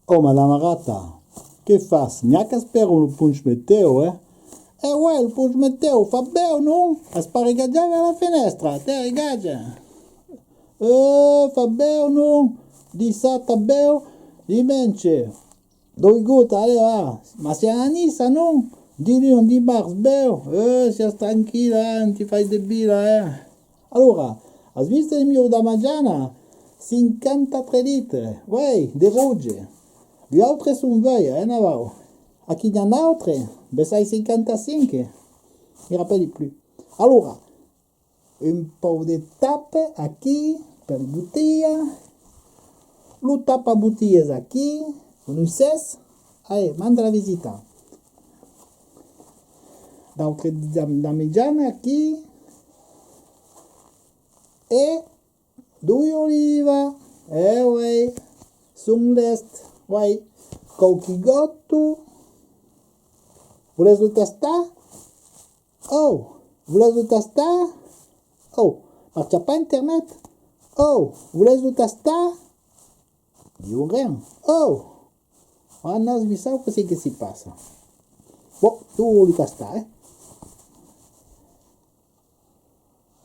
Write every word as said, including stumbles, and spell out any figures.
Oh, madama Rata, que fas? N'i a qu'esperan lo ponch metèo, eh? Eh uèi, lo ponch metèo, fa bèu, non? Es pas regatjat a la fenèstra, te regatja. Eh, fa bèu, non? Dissabta bèu, dimenge. Doi gota, allez, va. Ma siam a Niça, non? Diluns, dimars, bèu. Eh, siás tranquilla, eh, non ti fai de vila, eh. Alora, as vist lo miu damajan? Cinquanta-tres litres, uèi, de roge. Li autres son veuilhas, eh, Navau? Aquí n'i a un autre, bessai cinquanta-cinc, me rapèli plus. Alora, un pauc de tapa aquí, per botilha. Lo tapa-botilhas aquí, coneissètz? Allez, manda la visita. D'autres dam-, damajan aquí. E d'uèi oliva. Eh uèi, son lèsts. Uèi, quauqui gòta. Volètz lo tastar? Oh, volètz lo tastar? Oh, marcha pas internet? Oh, volètz lo tastar? Diu ren. Oh! Ah, non, mi sau cossí que si passa. Bon, tu vòli tastar, eh?